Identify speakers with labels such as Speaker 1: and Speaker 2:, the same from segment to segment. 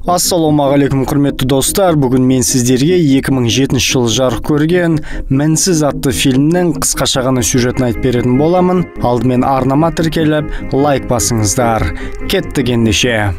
Speaker 1: Ассалаумағалейкум, құрметті достар. Бүгін мен сіздерге 2007 жылы жарық көрген Мінсіз атты фильмнің қысқаша ғана сюжетін айтып беретін боламын. Алдымен арнама тіркеліп, лайк басыңыздар. Кеттік ендеше.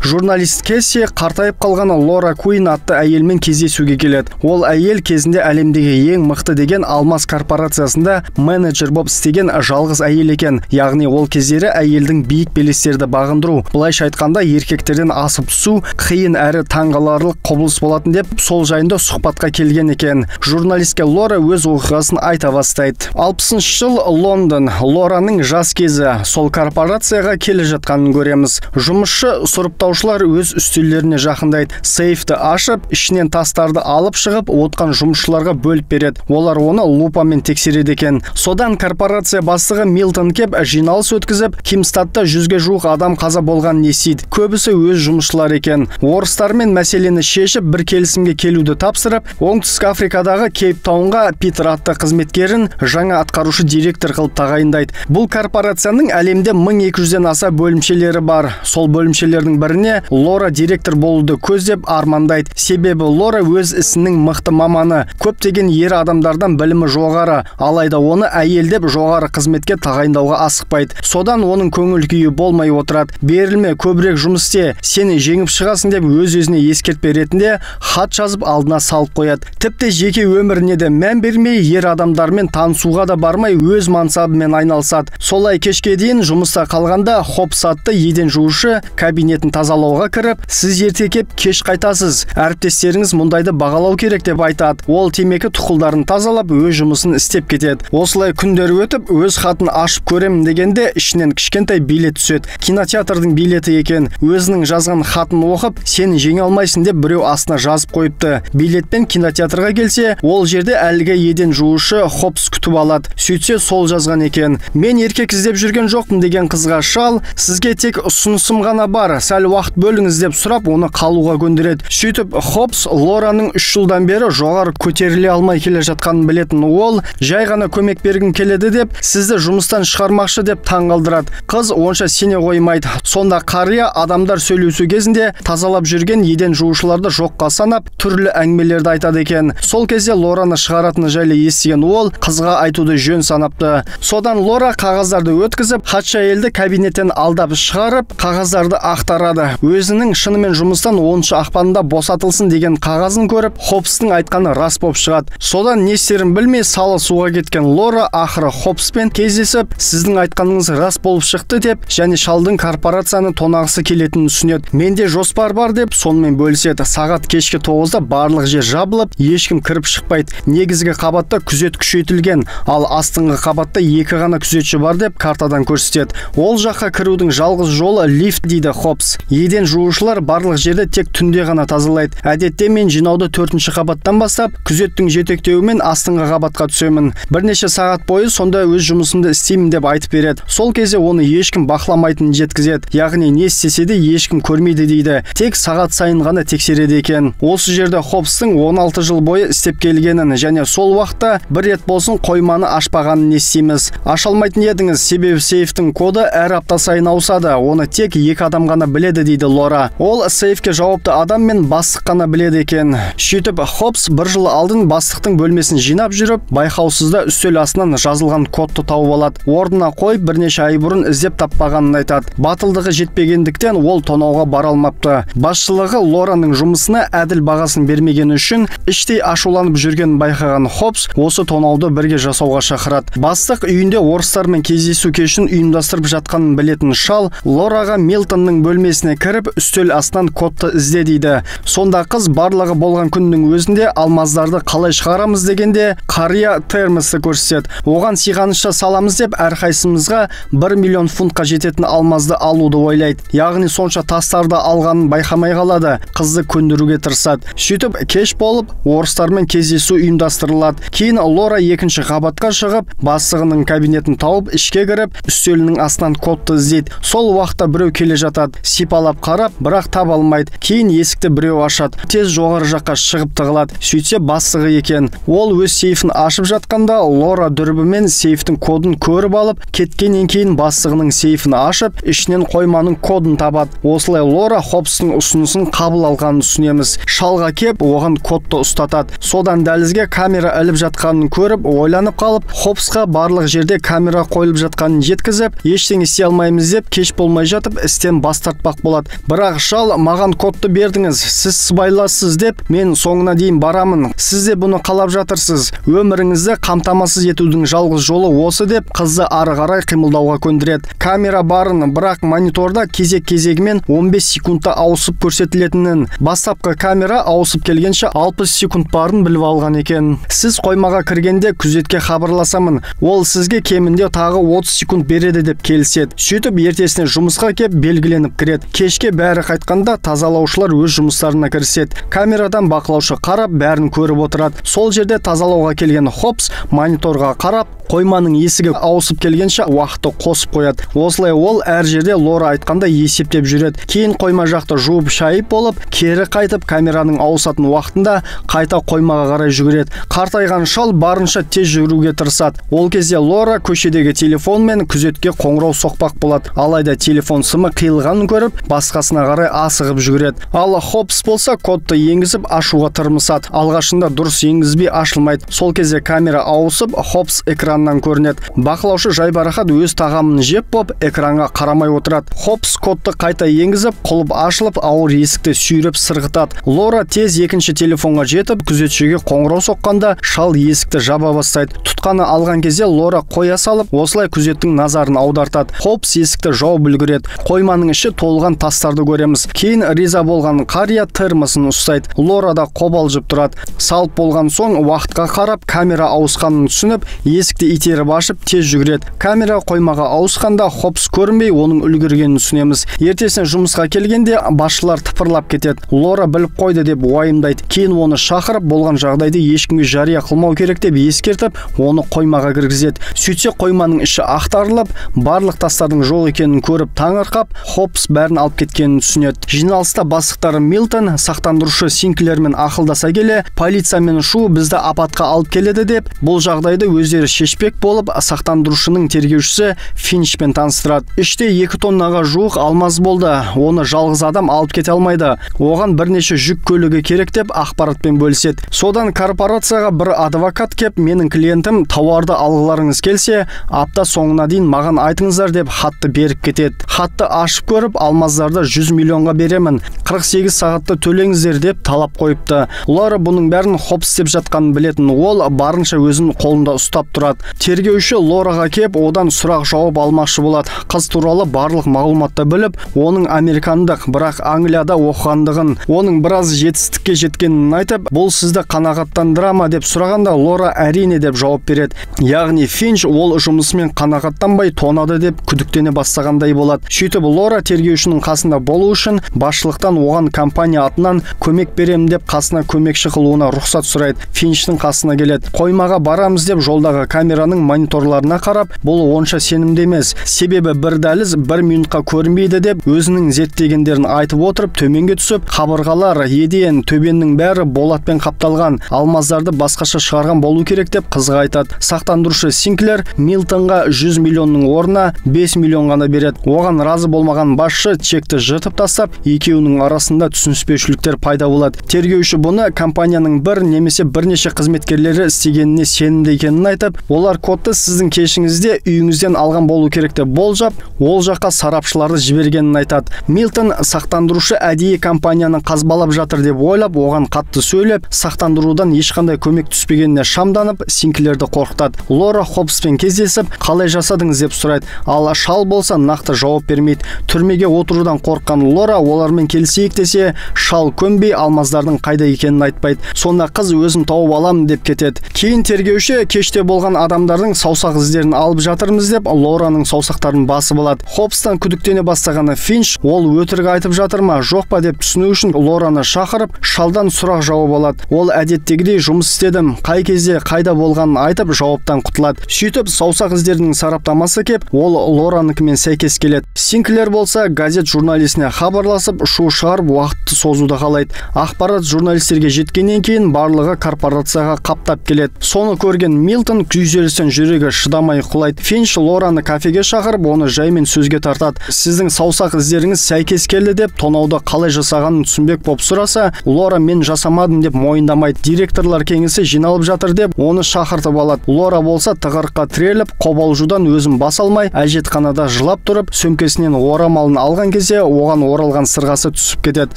Speaker 1: Журналист Кесси қартайып қалған Лора Куин атты әйелмен кездесуге келеді. Ол әйел кезінде әлемдегі ең мықты деген алмаз корпорациясында менеджер боп істеген жалғыз әйел екен. Яғни ол кездері әйелдің биік белестерді бағындыру, былайша айтқанда еркектерден асып түсу қиын әрі таңғаларлық құбылыс болатын деп сол жайында сұхбатқа келген екен. Журналистке Лора өз оқиғасын айта бастайды. 60 жыл Лондон, Лораның жас кезі, сол корпорацияға келе жатқанын көреміз. Жұмысшы сұрыптаушы өз үстелдеріне жақындайды. Сейфті ашып, ішінен тастарды алып шығып, отқан жұмысшыларға бөліп береді. Олар оны лупамен тексереді екен. Содан корпорация бастығы Милтон кеп жиналыс өткізіп, Кимстадта 100-ге жуық адам қаза болғанын естиді. Көбісі өз жұмысшылар екен. Орыстармен мәселені шешіп, бір келісімге келуді тапсырып, Оңтүстік Африкадағы Кейптаунға Питер атты қызметкерін жаңа атқарушы директор қылып тағайындайды. Бұл корпорацияның әлемде 1200-ден аса бөлімшелері бар. Сол бөлімшелердің біріне Лора директор болуды көздеп армандайды. Себебі Лора өз ісінің мықты маманы, көптеген ер адамдардан білімі жоғары, алайда оны әйел деп жоғары қызметке тағайындауға асықпайды. Содан оның көңіл күйі болмай отырады. Берілме, көбірек жұмыс істе, сені жеңіп шығасың деп өз-өзіне ескертпе ретінде хат жазып алдына салып қояды. Тіпті жеке өміріне де мән бермей, ер адамдармен танысуға да бармай өз мансабымен айналысады. Солай кешке дейін жұмыста қалғанда Хопс атты еден жуушы кабинетін тазалауға кіріп, сіз ерте кеп кеш қайтасыз, әріптестеріңіз мұндайды бағалау керек деп айтады. Ол темекі тұқылдарын тазалап, өз жұмысын істеп кетеді. Осылай күндер өтіп, өз хатын ашып көремін дегенде ішінен кішкентай билет түседі. Кинотеатрдың билеті екен. Өзінің жазған хатын оқып, сені жеңе алмайсың деп біреу астына жазып қойыпты. Билетпен кинотеатрға келсе, ол жерде әлгі еден жуушы Хопс күтіп алады. Сөйтсе сол жазған екен. Мен еркек іздеп жүрген жоқпын деген қызға шал, сізге тек ұсынысым ғана бар, сәл уақыт бөліңіз деп сұрап, оны қалуға көндіреді. Сөйтіп Хопс Лораның 3 жылдан бері жоғары көтеріле алмай келе жатқанын білетін ол, жай ғана көмек бергім келеді деп, сізді жұмыстан шығармақшы деп таңғалдырады. Қыз онша сене қоймайды. Сонда қария адамдар сөйлесу кезінде тазалап жүрген еден жуушыларды жоққа санап, түрлі әңгімелерді айтады екен. Сол кезде Лораны шығаратыны жайлы естіген ол, қызға айтуды жөн санапты. Содан Лора қағаздарды өткізіп, хатшы әйелді кабинеттен алдап шығарып, қағаздарды ақтарады. Өзінің шынымен жұмыстан 10 ақпанында босатылсын деген қағазын көріп, Хопстың айтқаны рас боп шығады. Содан не істерін білмей салы суға кеткен Лора ақыры Хопспен кездесіп, сіздің айтқаныңыз рас болып шықты деп, және шалдың корпорацияны тонағысы келетінін түсінеді. Менде жоспар бар деп сонымен бөліседі. Сағат кешкі 9-да барлық жер жабылып, ешкім кіріп шықпайды. Негізгі қабатта күзет күшейтілген, ал астыңғы қабатта 2 ғана күзетші бар деп картадан көрсетеді. Ол жаққа кірудің жалғыз жолы лифт дейді Хопс. Еден жуушылар барлық жерді тек түнде ғана тазалайды. Әдетте мен жинауды 4-ші қабаттан бастап, күзеттің жетектеуімен астыңғы қабатқа түсемін. Бірнеше сағат бойы сонда өз жұмысымды істеймін деп айтып береді. Сол кезде оны ешкім бақыламайтынын жеткізеді. Яғни не істесе де ешкім көрмейді дейді. Тек сағат сайын ғана тексереді екен. Осы жерде Хопстың 16 жыл бойы істеп келгенін және сол уақытта бір рет болсын қойманы ашпағанын естиміз. Аша алмайтын едіңіз, себебі сейфтің коды әр апта сайын ауысады. Оны тек 2 адам ғана біледі дейді Лора. Ол сейфке жауапты адам мен бастық қана біледі екен. Сөйтіп Хопс бір жыл алдын бастықтың бөлмесін жинап жүріп, байқаусызда үстел астынан жазылған кодты тауып алады. Орнына қойып бірнеше ай бұрын іздеп таппағанын айтады. Батылдығы жетпегендіктен ол тонауға бара алмапты. Басшылығы Лораның жұмысына әділ бағасын бермегені үшін іштей ашуланып жүргенін байқаған Хопс осы тонауды бірге жасауға шақырады. Бастық үйінде орыстармен кездесу кешін ұйымдастырып жатқанын білетін шал Лораға Милтонның бөлмесіне кіріп, үстел астынан кодты ізде дейді. Сонда қыз барлығы болған күннің өзінде алмаздарды қалай шығарамыз дегенде қария термосты көрсетеді. Оған сиғанышша саламыз деп әрқайсымызға 1 миллион фунтқа жететін алмазды алуды ойлайды. Яғни сонша тастарды алғанын байқамай қалады. Қызды көндіруге тырысады. Сөйтіп кеш болып орыстармен кездесу ұйымдастырылады. Кейін Лора екінші қабатқа шығып, бастығының кабинетін тауып, ішке кіріп, үстелінің астынан кодты іздейді. Сол уақытта біреу келе жатады. Сипалап Айналап қарап, бірақ таба алмайды. Кейін есікті біреу ашады. Тез жоғары жаққа шығып тығылады. Сөйтсе бастығы екен. Ол өз сейфін ашып жатқанда Лора дүрбімен сейфтің кодын көріп алып, кеткеннен кейін бастығының сейфін ашып, ішінен қойманың кодын табады. Осылай Лора Хоббстың ұсынысын қабыл алғанын түсінеміз. Шалға кеп, оған кодты ұстатады. Содан дәлізге камера іліп жатқанын көріп, ойланып қалып, Хоббсқа барлық жерде камера қойылып жатқанын жеткізіп, ештеңе істей алмаймыз деп кеш болмай жатып істен бас тартпақ болады. Бірақ шал маған кодты бердіңіз, сіз сыбайлассыз деп, мен соңына дейін барамын. Сіз де бұны қалап жатырсыз. Өміріңізді қамтамасыз етудің жалғыз жолы осы деп қызды ары қарай қимылдауға көндіреді. Камера барын, бірақ мониторда кезек-кезегімен 15 секундта ауысып көрсетілетінін, бастапқы камера ауысып келгенше 60 секунд барын біліп алған екен. Сіз қоймаға кіргенде күзетке хабарласамын. Ол сізге кемінде тағы 30 секунд береді деп келіседі. Сөйтіп ертесіне жұмысқа кеп белгіленіп кіреді. Кешке бәрі қайтқанда тазалаушылар өз жұмыстарына кіріседі. Камерадан бақылаушы қарап бәрін көріп отырады. Сол жерде тазалауға келген Хоббс мониторға қарап, қойманың есігі ауысып келгенше уақытты қосып қояды. Осылай ол әр жерде Лора айтқанда есептеп жүреді. Кейін қойма жақты жуып шайып болып, кері қайтып камераның ауысатын уақытында қайта қоймаға қарай жүгіреді. Қартайған шал барынша тез жүгіруге тырысады. Ол кезде Лора көшедегі телефонмен күзетке қоңырау соқпақ болады. Алайда телефон сымы қиылғанын көріп, басқасына қарай асығып жүгіреді. Ал Хоббс болса кодты енгізіп ашуға тырмысады. Алғашында дұрыс енгізбей ашылмайды. Сол кезде камера ауысып, Хоббс экраннан көрінеді. Бақылаушы жайбарақат өз тағамын жеп боп, экранға қарамай отырады. Хоббс кодты қайта енгізіп, құлып ашылып, ауыр есікті сүйреп сырғытады. Лора тез екінші телефонға жетіп, күзетшіге қоңырау соққанда шал есікті жаба бастайды. Тұтқаны алған кезде Лора қоя салып, осылай күзеттің назарын аудартады. Хоббс есікті жауып үлгереді. Қойманың іші толған тастарды көреміз. Кейін риза болған қария термосын ұстайды. Лора да қобалжып тұрады. Салып болған соң уақытқа қарап, камера ауысқанын түсініп, есікті итеріп ашып тез жүгіреді. Камера қоймаға ауысқанда Хоббс көрінбей, оның үлгергенін түсінеміз. Ертесіне жұмысқа келгенде басшылар тыпырлап кетеді. Лора біліп қойды деп уайымдайды. Кейін оны шақырып, болған жағдайды ешкімге жария қылмау керек деп ескертіп, оны қоймаға кіргізеді. Сөйтсе қойманың іші ақтарылып, барлық тастардың жоқ екенін көріп таңырқап, Хоббс бәрін алып кеткенін түсінеді. Жиналыста бастықтары Милтон сақтандырушы Синклермен ақылдаса келе, полициямен шу бізді апатқа алып келеді деп, бұл жағдайды өздері шешпек болып, сақтандырушының тергеушісі Финчпен таныстырады. Іште 2 тоннаға жуық алмаз болды. Оны жалғыз адам алып кете алмайды. Оған бірнеше жүк көлігі керек деп ақпаратпен бөліседі. Содан корпорацияға бір адвокат кеп, менің клиентім тауарды алғыларыңыз келсе, апта соңына дейін маған айтыңыздар деп хатты беріп кетеді. Хатты ашып көріп, алмаздарды 100 миллионға беремін, 48 сағатта төлеңіздер деп талап қойыпты. Лора бұның бәрін Хоббс деп жатқанын білетін, ол барынша өзін қолында ұстап тұрады. Тергеуші Лораға кеп, одан сұрақ жауап алмақшы болады. Қыз туралы барлық мағлұматты біліп, оның американдық, бірақ Англияда оқығандығын, оның біраз жетістікке жеткенін айтып, бұл сізді қанағаттандыра ма деп сұрағанда Лора әрине деп жауап береді. Яғни Финч ол жұмысымен қанағаттанбай тонады деп күдіктене бастағандай болады. Сөйтіп Лора тергеушінің қасында болу үшін басшылықтан оған компания атынан көмек беремін деп қасына көмекші қылуына рұқсат сұрайды. Финчтің қасына келеді. Қоймаға барамыз деп жолдағы камераның мониторларына қарап, бұл онша сенімді емес. Себебі бір дәліз бір минутқа көрінбейді деп өзінің зерттегендерін айтып отырып төменге түсіп, қабырғалар, еден, төбенің бәрі болатпен қапталған, алмаздарды басқаша шығарған болу керек деп қызға айтады. Сақтандырушы Синклер Милтонға 100 миллионның орнына 5 миллион ғана береді. Оған разы болмаған басшы чекті жыртып тастап, екеуінің арасында түсініспеушіліктер пайда болады. Тергеуші бұны компанияның бір немесе бірнеше қызметкерлері істегеніне сенімді екенін айтып, олар кодты сіздің кешіңізде үйіңізден алған болу керек деп болжап, ол жаққа сарапшыларды жібергенін айтады. Милтон сақтандырушы әдейі компанияны қазбалап жатыр деп ойлап, оған қатты сөйлеп, сақтандырудан ешқандай көмек түспегеніне шамданып, Синклерді қорқытады. Лора Хоббспен кездесіп, қалай жасадыңыз деп сұрайды. Ал шал болса нақты жауап бермейді. Түрмеге отырудан қорыққан Лора олармен келісейік десе, шал көнбей алмаздардың қайда екенін айтпайды. Сонда қыз өзім тауып аламын деп кетеді. Кейін тергеуші кеште болған адамдардың саусақ іздерін алып жатырмыз деп Лораның саусақтарын басып алады. Хоббстан күдіктене бастағаны Финч ол өтірік айтып жатыр ма, жоқ па деп түсіну үшін Лораны шақырып, шалдан сұрақ жауап алады. Ол әдеттегідей жұмыс істедім, қай кезде қайда болғанын айтып жауаптан құтылады. Сөйтіп саусақ іздерінің сараптамасы кеп, ол Лораныкімен сәйкес келеді. Синклер болса газет журналисіне хабарласып, шу шығарып, уақытты созуды қалайды. Ақпарат журналистерге жеткеннен кейін барлығы корпорацияға қаптап келеді. Соны көрген Милтон күйзелістен жүрегі шыдамай құлайды. Финч Лораны кафеге шақырып, оны жаймен сөзге тартады. Сіздің саусақ іздеріңіз сәйкес келді деп, тонауды қалай жасағанын түсінбек боп сұраса, Лора мен жасамадым деп мойындамайды. Директорлар кеңесі жиналып жатыр деп, оны шақыртып алады. Лора болса тығырыққа тіреліп, қобалжудан өзін баса алмай, әжетханада жылап тұрып, сөмкесінен орамалын алған кезде оған оралған сырғасы түсіп кетеді.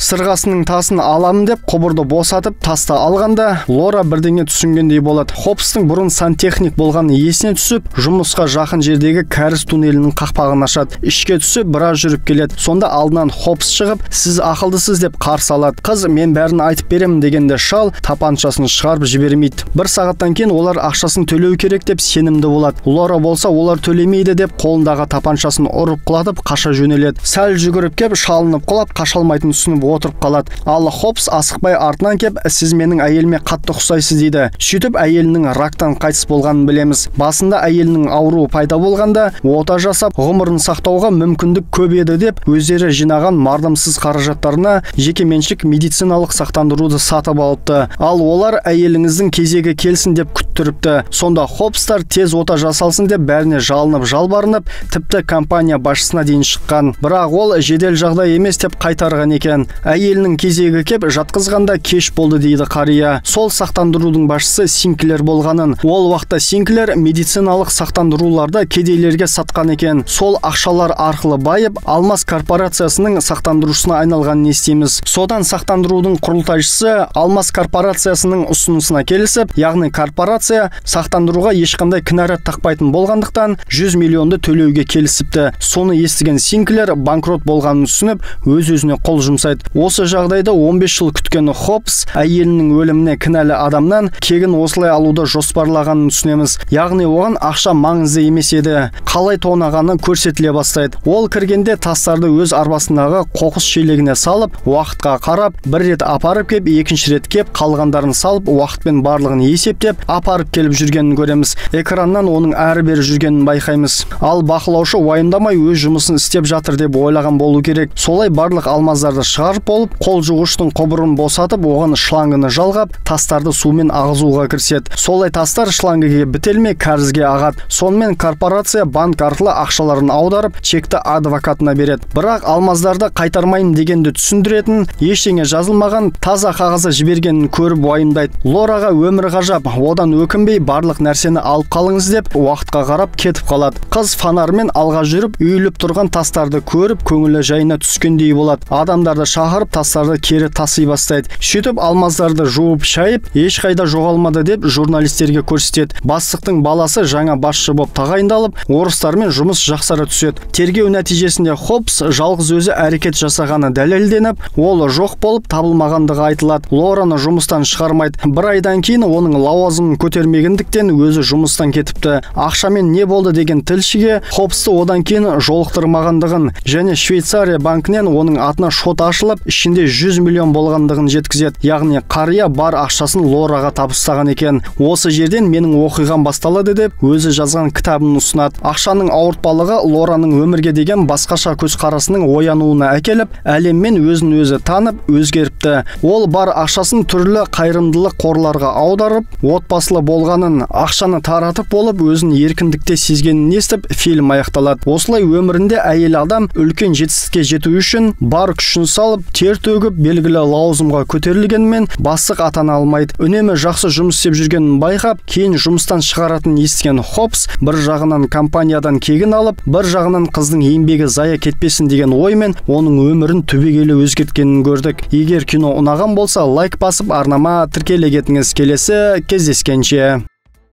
Speaker 1: Сырғасының тасын аламын деп құбырды босатып, тасты алғанда Лора бірдеңе түсінгендей болады. Хопстың бұрын сантехник болғаны есіне түсіп, жұмысқа жақын жердегі кәріз туннелінің қақпағын ашады. Ішке түсіп, біраз жүріп келеді. Сонда алдынан Хопс шығып, сіз ақылдысыз деп қарсы алады. Қыз мен бәрін айтып беремін дегенде шал тапаншасын шығарып жібермейді. Бір сағаттан кейін олар ақшасын төлеу керек деп сенімді болады. Лора болса олар төлемейді деп қолындағы тапаншасын ұрып құлатып қаша жөнеледі. Сәл жүгіріп кеп шалынып құлап қаша алмайтынын түсініп отырып қалады. Ал Хопс асықпай артынан кеп, сіз менің әйеліме қатты ұқсайсыз дейді. Сөйтіп әйелінің рактан қайтыс болғанын білеміз. Басында әйелінің ауруы пайда болғанда ота жасап, ғұмырын сақтауға мүмкіндік көп еді деп өздері жинаған мардымсыз қаражаттарына жекеменшік медициналық сақтандыруды сатып алыпты. Ал олар әйеліңіздің кезегі келсін деп күттіріпті. Сонда Хопстар тез ота жасалсын деп бәріне жалынып жалбарынып, тіпті компания басшысына дейін шыққан. Бірақ ол жедел жағдай емес деп қайтарған екен. Әйелінің кезегі кеп жатқызғанда кеш болды дейді қария. Сол сақтандырудың басшысы Синклер болғанын. Ол уақытта Синклер медициналық сақтандыруларды кедейлерге сатқан екен. Сол ақшалар арқылы байып, Алмас корпорациясының сақтандырушысына айналғанын естиміз. Содан сақтандырудың құрылтайшысы Алмас корпорациясының ұсынысына келісіп, яғни корпорация сақтандыруға ешқандай кінәрат тақпайтын болғандықтан 100 миллионды төлеуге келісіпті. Соны естіген Синклер банкрот болғанын түсініп, өз-өзіне қол жұмсайды. Осы жағдайды 15 жыл күткен Хопс әйелінің өліміне кінәлі адамнан кегін осылай алуды жоспарлағанын түсінеміз. Яғни оған ақша маңызды емес еді. Қалай тонағаны көрсетіле бастайды. Ол кіргенде тастарды өз арбасындағы қоқыс шелегіне салып, уақытқа қарап, бір рет апарып кеп, екінші рет кеп, қалғандарын салып, уақытпен барлығын есептеп, апарып келіп жүргенін көреміз. Экраннан оның әрі-бері жүргенін байқаймыз. Ал бақылаушы уайымдамай өз жұмысын істеп жатыр деп ойлаған болу керек. Солай барлық алмаздарды шығарып болып, қол жуғыштың құбырын босатып, оған шлангыны жалғап, тастарды сумен ағызуға кіріседі. Солай тастар шлангыға бітелмей кәрізге ағады. Сонымен корпорация банк арқылы ақшаларын аударып, чекті адвокатына береді. Бірақ алмаздарды қайтармайын дегенді түсіндіретін, ештеңе жазылмаған таза қағазы жібергенін көріп уайымдайды. Лораға өмір ғажап, одан өкінбей барлық нәрсені алып қалыңыз деп уақытқа қарап кетіп қалады. Қыз фонармен алға жүріп, үйіліп тұрған тастарды көріп, көңілі жайына түскендей болады. Адамдарды шақырып, тастарды кері таси бастайды. Сөйтіп алмаздарды жуып шайып, ешқайда жоғалмады деп журналистерге көрсетеді. Бастықтың баласы жаңа басшы боп тағайындалып, орыстармен жұмыс жақсара түседі. Тергеу нәтижесінде Хопс жалғыз өзі әрекет жасағаны дәлелденіп, ол жоқ болып табылмағандығы айтылады. Лораны жұмыстан шығармайды. Бір айдан кейін оның лауазымын көтермегендіктен өзі жұмыстан кетіпті. Ақшамен не болды деген тілшіге Хопсты одан кейін жолықтырмағандығын және Швейцария банкінен оның атына шот ашылып, ішінде 100 миллион болғандығын жеткізеді. Яғни қария бар ақшасын Лораға табыстаған екен. Осы жерден менің оқиғам басталады деп өзі жазған кітабын ұсынады. Ақшаның ауыртпалығы Лораның өмірге деген басқаша көзқарасының оянуына әкеліп, әлеммен өзін өзі танып, өзгеріпті. Ол бар ақшасын түрлі қайырымдылық қорларға аударып, отбасылы болғанын, ақшаны таратып болып, өзін еркіндікте сезгенін естіп, фильм аяқталады. Осылай өмірінде әйел адам үлкен жетістікке жету үшін бар күшін салып, тер төгіп, белгілі лауазымға көтерілгенімен бастық атана алмайды. Үнемі жақсы жұмыс істеп жүргенін байқап, кейін жұмыстан шығаратынын естіген Хопс бір жағынан компаниядан кегін алып, бір жағынан қыздың еңбегі зая кетпесін деген оймен оның өмірін түбегейлі өзгерткенін көрдік. Егер кино ұнаған болса, лайк басып, арнама тіркеле кетіңіз. Келесі кездескенше.